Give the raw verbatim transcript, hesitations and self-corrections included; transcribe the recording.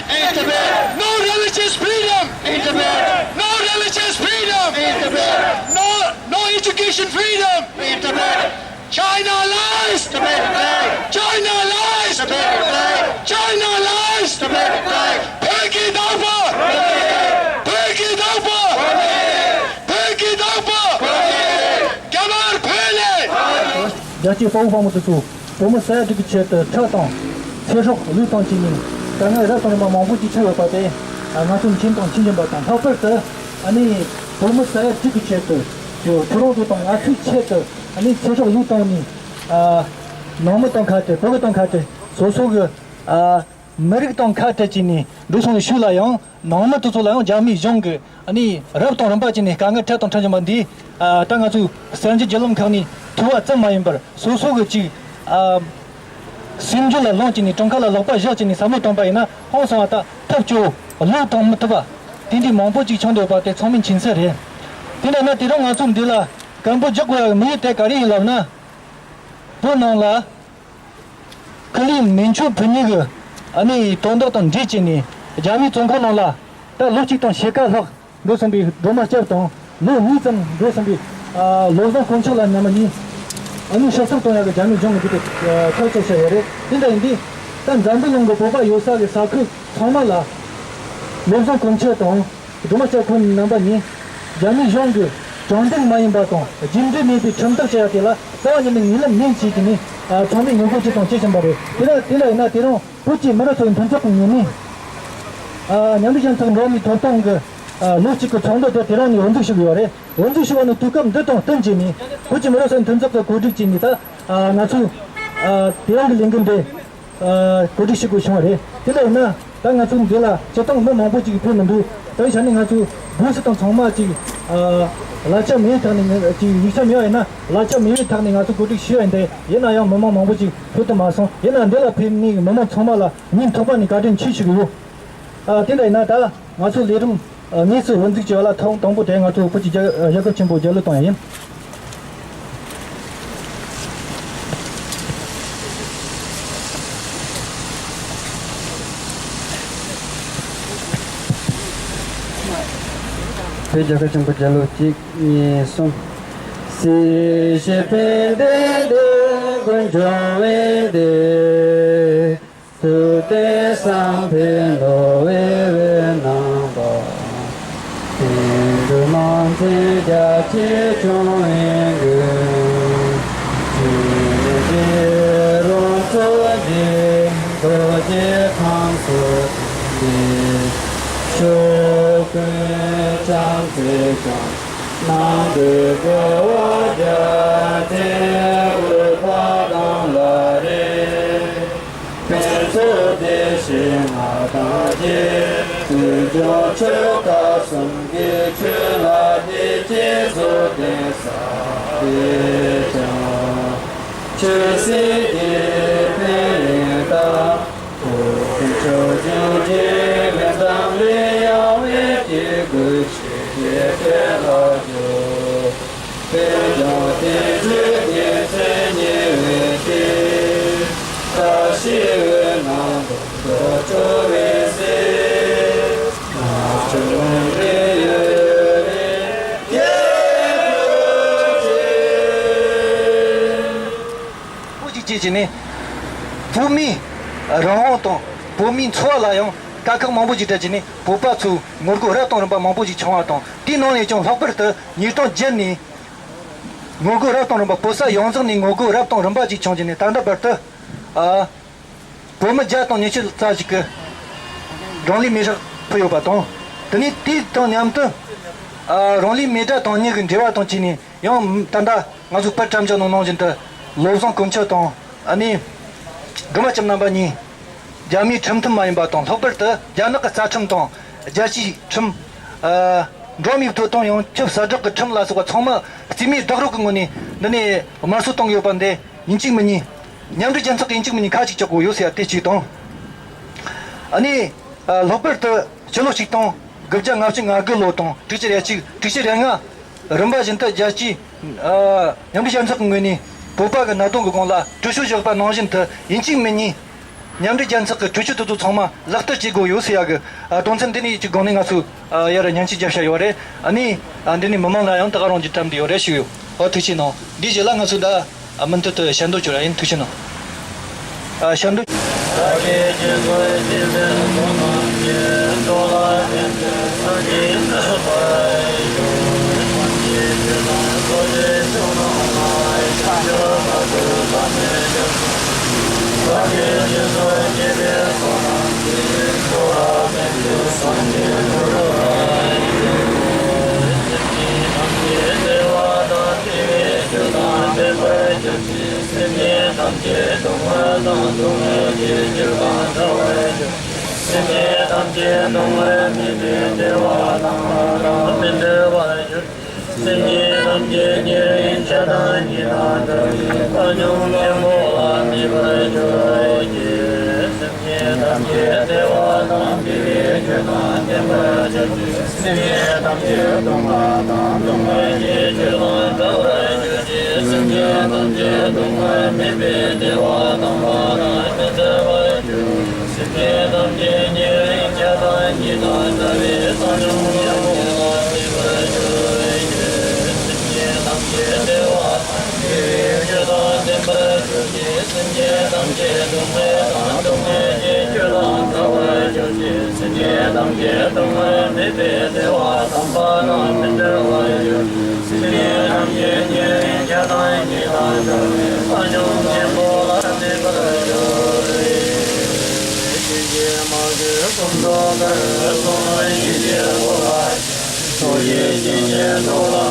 In Tibet. No religious freedom. In Tibet. No religious freedom. In Tibet. No, no education freedom. In Tibet. China lies. Tibet lies. China lies. Tibet lies. China lies. Tibet lies. བོད་ཀྱི་བདག་པོ། བོད་ཀྱི་བདག་པོ། བོད་ཀྱི་བདག་པོ། རྒྱ་དམར་ཕུད་ལས། རྒྱལ་གཅེས་དཔའ་བོ་དཔའ་མོ་དེ་ཚོ་བོད་མི་ས་ཡ་དྲུག་གི་ཆེད་དུ་ཁྲག་དང་ཚེ་སྲོག་བློས་བཏང་བྱས་ནས་དཀའ་ངལ་རབ་དང་རིམ་པ་མང་པོ་ཅིག་འཕྲད་ཡོད་པ་དེ་ང་ཚོ་མཁྱེན་དང་མཁྱེན་བཞིན་པ་དང་། ལྷག་པར་དུ་ཨ་ནི་བོད་མི་ས་ཡ་དྲུག་གི་ཆེད་དུ་ཁྱོད་ཁྱོད་རང་ཚོ་དང་ང་ཚོའི་ཆེད་དུ་ཨ་ནི་ཚེ་སྲོག་བློས་བཏང་ནས་ཨ་ནང་མི་དང་ཁ་བྲལ། བོད་མི་དང་ཁ་བྲལ། སོ་སོ་གི་ཨ་མི་རིགས་དང་ཁ་བྲལ་བྱས་ནས་འགྲོ་སོང་གི་ཤུལ་ལ་ཡང་། ནང་མི་དེ་ཚོ་ལ་ཡང་རྒྱ་མིའི་གཞུང་གིས་ཨ་ནི་རབ་དང་རིམ་པ་བྱས་ནས་དཀའ་ངལ་འཕྲད་དང་འཕྲད་བཞིན་པ་འདི། ཨ་ད་ང་ཚོའི་གསར་འགྱུར་བརྒྱུད་ལམ་ཁག་ནས་ཐོས་པ་ཙམ་མ་ཡིན་པར་སོ་སོ་གི་ཅིག་ཨ་སེམས་རྒྱུད་ལ་བླངས་བྱས་ནས་དྲན་ཁ་ལ་ལག་པ་བཞག་བྱས་ནས་བསམ་བློ་བཏང་པ་ཡིན་ན། ཧང་སང་བ་དང་ཐབས་སྐྱོ་བོ་བློས་བཏང་མི་ཐུབ་པ་དེ་འདྲའི་མང་པོ་ཅིག་བྱུང་འདུག་པ་དེ་ཚང་མས་མཁྱེན་གསལ་རེད། དེ་འདྲ་ན་དེ་རིང་ང་ཚོ་འདི་ལ་སྐད་འབོད་རྒྱག་དགོས་ཡག་དམིགས་ཡུལ་དེ་ག་རེ་ཡིན་ལབ་ན། བོད་ནང་ལ་ཀུ་ལི་མན་ཆུ་ཕུ་ནུ་གི་ཨ་ནི་དོན་དག་དང་འབྲེལ་བྱས་ནས་རྒྱ་མིའི་བཙོན་ཁང་ནང་ལ་ད་ལོ་གཅིག་དང་ཕྱེད་ཀ་ལྷག་འགྲོ་སོང་པའི་སྒྲོལ་མ་སྐྱབས་དང་། ལོ་གཉིས་ཙམ་འགྲོ་སོང་པའི་ཨ་བློ་བཟང་དཀོན་མཆོག་ལགས་རྣམ་པ་གཉིས་ཨ་ནི་ཕྱིར་ཚོང་གཏོང་ཡག་གི་རྒྱ་མི་གཞུང་གི་ཁྲག་བཅད་བཞག་ཡོད་རེད། དེ་འདྲ་ཡིན་དུས་ད་འཛམ་བུ་གླིང་གི་བོད་པ་ཡོད་ས་གི་ས་ཁུལ་ཚང་མ་ལ་བློ་བཟང་དཀོན་མཆོག་དང་། སྒྲོལ་མ་སྐྱབས་ཁོང་རྣམ་པ་གཉིས་རྒྱ་མི་གཞུང་གིས་དྲང་བདེན་མ་ཡིན་པ་དང་རྒྱུ་འབྲས་མེད་པའི་ཁྲིམས་ཐག་བཅད་ཡ་དེ་ལ་རྩ་བ་ཉིད་ནས་ངོས་ལེན་མིན་བྱས་ཀྱི་ནི་ཚང་མས་ངོ་རྒོལ་བྱེད་དང་བྱེད་བཞིན་པ་རེད། དེ་ལ་དེ་ལ་ཡིན་ན་དེ་རིང་བོད་ཀྱི་མི་རབས་ཚོའི་མཐུན་ཚོགས་ཀྱི་ངོས་ནས་མཉམ་འབྲེལ་རྒྱལ་ཚོགས་འགྲོ་བ་མིའི་ཐོབ་ཐང་གི་ལོ་གཅིག་གི་ཚོགས་འདུ་དེ་དེ་རིང་ནས་འགོ་འཛུགས་ཞུ་གི་ཡོད་རེད། འགོ་འཛུགས་ཞུ་བ་ནི་དུས་སྐབས་འདི་དང་བསྟུན་བྱས་ནས་བོད་ཀྱི་མི་རབས་ཚོའི་མཐུན་ཚོགས་ཀྱི་གོ་སྒྲིག་བྱས་ནས་ད་ང་ཚོས་དེ་རིང་གི་ལས་འགུལ་འདི། ཨ་གོ་སྒྲིག་ཞུ་དགོས་བྱུང་བ་རེད། དེ་ལ་ཡིན་ན་ད་ང་ཚོ་འདི་ལ་སྤྱིར་བཏང་མི་མང་པོ་ཅིག་ཕེབས་མི་འདུག་དེ་བྱས་ནས་ང་ཚོ་སྒོས་སུ་དང་ཚང་མ་ཅིག་ཨ་གླ་ཆ་མེད་ཐག་ནས་ང་ཅིག་ཡིག་ཆ་མེད་པ་ཡིན་ན་གླ་ཆ་མེད་པའི་ཐག་ནས་ང་ཚོ་གོ་སྒྲིག་ཞུས་ཡིན་ཏེ། ཡིན་ན་ཡང་མི་མང་མང་པོ་ཅིག་ཕེབས་ཐུབ་མ་སོང་། ཡིན་ན་འདི་ལ་ཕེབས་མཁན་མི་མང་ཚང་མ་ལ་སྙིང་ཐག་པ་ནས་བཀའ་དྲིན་ཆེ་ཞུ་གི་ཡོད། ཨ་དེ་འདྲ་ཡིན་ན་ད་ང་ཚོ་ལས་རིམ་དངོས་སུ་འགོ་འཛུགས་བྱས་པ་ལ་ཐོག་དང་པོ་དེ་ང་ཚོ་བོད་ཀྱི་རྒྱལ་རྒྱལ་ཁབ་ཆེན་པོ་རྒྱལ་གླུ་གཏོང་ཡ་ཡིན། བོད་རྒྱལ་ཁབ་ཆེན་པོ་རྒྱལ་གླུ་གཅིག་གཉིས་གསུམ། སྲིད་ཞིའི་ཕན་བདེ་འདོད་དགུ་འབྱུང་བའི་དེ། ཐུབ་བསྟན་བསམ་འཕེལ་ནོར་བུའི་འོད་སྣང་འབར། དེང་དུས་དམངས་ཚེ་རྒྱ་ཆེ་འབྱུང་བའི་མགོན། ཆོས་ལས་འདས་རང་ཚུགས་ཀྱི་རྡོ་རྗེ་ཁམས་སུ་ཐིམ་པས། ཆོས་སྐུའི་ཕྱག་འཚལ་ཀྱང་། ནམ་མཁའི་དགའ་བ་རྒྱ་ཆེར་འོད་དཔག་གདན་ལ་རེག་ཕུན་ཚོགས་བདེ་གཤེགས་མངའ་ཐང་རྒྱས། དུས་འཁོར་ཆོས་བདག་གསུམ་གྱི་ཆོས་ལ་བདེ་སྐྱིད་རྫོགས་ལྡན་ས་དེར་ཀྱང་། ཆོས་སྲིད་ཀྱི་ཕན་ཡོན་དང་། ཐུབ་བསྟན་ཕྱོགས་བཅུའི་རྒྱལ་བའི་འཛམ་གླིང་ཡངས་པའི་སྐྱེ་དགུའི་ཆོས་ཀྱི་དཔལ་ལ་འཇུག་དཔལ་ལྗོངས་བསྟན་འཛིན་རྒྱལ་མཚན་ཉེ་བའི་ཞིང་། བཀྲ་ཤིས་འོད་སྣང་འབུམ་དུ་འཕྲོ་བའི་ཚེ། ང་ཚོ་ལུང་པའི་ཡུལ་ལས་རྒྱལ་པོ་ཆེ། པོ་ཞིག་བྱས་བྱས་ནས། བོད་མིའི་རང་དབང་དང་བོད་མིའི་འཚོ་བ་ལ་ཡང་དཀའ་ཁག་མང་པོ་ཞིག་འཕྲད་བྱས་ནས། བོད་པ་ཚོའི་ངོ་རྒོལ་རབ་དང་རིམ་པ་མང་པོ་ཞིག་བྱུང་བ་དང་། དེའི་ནང་ནས་ཀྱང་ལྷག་པར་དུ་ཉིས་སྟོང་བརྒྱད་ནས་ངོ་རྒོལ་རབ་དང་རིམ་པ། བོད་ས་ཡོངས་རྫོགས་ནས་ངོ་རྒོལ་རབ་དང་རིམ་པ་ཞིག་བྱུང་བྱས་ནས། ད་ལྟ་བར་དུ་ཨ་བོད་མི་བརྒྱ་དང་ཉི་ཤུ་རྩ་ཞིག་གིས་རང་ལུས་མེ་སྲེག་ཕུལ་ཡོད་པ་དང་། དེ་ནས་དེ་དང་མཉམ་དུ་ཨ་རང་ལུས་མེ་དྲ་དང་གཉིས་ཀྱི་འབྲེལ་བ་དང་བཅས་ནས། ཡང་ད་ལྟ་ང་ཚོའི་བོད་དྲ་འཇགས་ནང་ནང་བཞིན་དུ་བློ་བཟང་དཀོན་མཆོག་དང་། ཨ་ནི་སྒྲོལ་མ་སྐྱབས་རྣམ་པ་གཉིས་རྒྱ་མིའི་ཁྲིམས་མཐུན་མ་ཡིན་པ་དང་། ལྷག་པར་དུ་རྒྱ་ནག་གི་རྩ་ཁྲིམས་དང་། རྒྱལ་སྤྱིའི་ཁྲིམས། ཨ་འགྲོ་བ་མིའི་ཐོབ་ཐང་ཡོངས་ཁྱབ་གསལ་བསྒྲགས་ཀྱི་ཁྲིམས་ལ་སོགས་པ་ཚང་མ་རྩིས་མེད་བདག་རོགས་ཀྱི་ངོས་ནས་འདི་ནས་དམར་གསོད་གཏོང་གི་ཡོད་པ་འདི་ཡིན་གཅིག་མིན་གཉིས། མཉམ་འབྲེལ་རྒྱལ་ཚོགས་ཀྱིས་ཡིན་གཅིག་མིན་གཉིས་ཁ་ཅིག་གཅོག་དགོས་ཡོད་ཟེར་ཡ་དེ་གཅིག་དང་། ཨ་ནི་ཨ་ལྷག་པར་དུ་ཕྱི་ལོ་ཆིག་སྟོང་དགུ་བརྒྱ་ལྔ་བཅུ་ང་དགུ་ལོ་དང་། དྲུག་ཅུ་རེ་གཅིག་དྲུག་ཅུ་རེ་ལྔ། རིམ་པ་བཞིན་དུ་རྒྱལ་སྤྱིའི་ཨ་མཉམ་འབྲེལ་རྒྱལ་ཚོགས་ཀྱི་ངོས་ནས་བོད་པ་གི་གནད་དོན་གྱི་སྒང་ལ་གྲོས་ཆོད་བཞག་པ་ནང་བཞིན་དུ་ཡིན་གཅིག་མིན་གཉིས། མཉམ་འབྲེལ་རྒྱལ་ཚོགས་ཀྱི་གྲོས་ཆོད་དེ་ཚོ་ཚང་མ་ལག་བསྟར་བྱེད་དགོས་ཡོད་ཟེར་ཡ་གི་ཨ་དོན་ཚན་འདི་ནས་ཀྱི་སྒང་ནས་ང་ཚོས་ཨ་ཡར་སྙན་ཞུ་བརྒྱབ་བཞག་ཡོད་རེད། ཨ་ནི་ཨ་འདི་ནས་མི་མང་ལ་ཡང་ད་ག་རང་གི་འགྲམ་དུ་ཡོད་རེད་ཞུ་ཡོད། ཨོ་ཐུགས་རྗེ་གནང་། འདིའི་རྗེས་ལ་ང་ཚོས་ད་ཨ་མུ་མཐུད་དུ་ཞལ་འདོན་བྱོས་ར་ཡིན། ཐུགས་རྗེ་གནང་། ཨ་ཞལ་འདོན། སེམས་ཅན་ཐམས་ཅད་སྡུག་བསྔལ་དང་སྡུག་བསྔལ་གྱི་རྒྱུ་དང་བྲལ་བར་གྱུར་ཅིག་སེམས་ཅན་ཐམས་ཅད་སྡུག་བསྔལ་མེད་པའི་བདེ་བ་དང་པོ་དང་མི་འབྲལ་བར་གྱུར་ཅིག་སེམས་ཅན་ཐམས་ཅད་ཉེ་རིང་ཆགས་སྡང་གཉིས་དང་བྲལ་བའི་བཏང་སྙོམས་ཆེན་པོ་ལ་གནས་པར་གྱུར་ཅིག་སེམས་ཅན་ཐམས་ཅད་བདེ་བ་དང་བདེ་བའི་རྒྱུ་དང་ལྡན་པར་གྱུར་ཅིག་སེམས་ཅན་ཐམས་ཅད་སྡུག་བསྔལ་དང་སྡུག་བསྔལ་གྱི་རྒྱུ་དང་བྲལ་བར་གྱུར་ཅིག་སེམས་ཅན་ཐམས་ཅད་སྡུག་བསྔལ་མེད་པའི་བདེ་བ་དང་པོ་དང་མི་འབྲལ་བར་གྱུར་ཅིག་སེམས་ཅན་ཐམས་ཅད་ཉེ་རིང་ཆགས་སྡང་གཉིས་དང་བྲལ་བའི་བཏང་སྙོམས་ཆེན་པོ་ལ་གནས་པར་གྱུར་ཅིག་སེམས་ཅན་ཐམས་ཅད་བདེ་བ་དང་བདེ་བའི་རྒྱུ་དང་ལྡན་པར་གྱུར་ཅིག་སེམས་ཅན་ཐམས་ཅད་སྡུག་བསྔལ་དང་སྡུག་བསྔལ་གྱི་རྒྱུ་དང་བྲལ་བར་གྱུར་ཅིག་སེམས་ཅན་ཐམས་ཅད་སྡུག་བསྔལ་མེད་པའི་བདེ་བ་དང་པོ་དང་མི་འབྲལ་བར་གྱུར་ཅིག་སེམས་ཅན་ཐམས་ཅད་ཉེ་རིང་ཆགས་སྡང་གཉིས་དང་བྲལ་བའི་བཏང་སྙོམས་ཆེན་པོ་ལ་གནས་པར་གྱུར་ཅིག་སེམས་ཅན་མ་གྱུར་གསུམ་མདོ་དཀར་གསུམ་ཡེ་ཤེས་འོད་ལ། ཚོགས་ཀྱི་སྐྱེ་མཆེད་རྫོགས་ལ་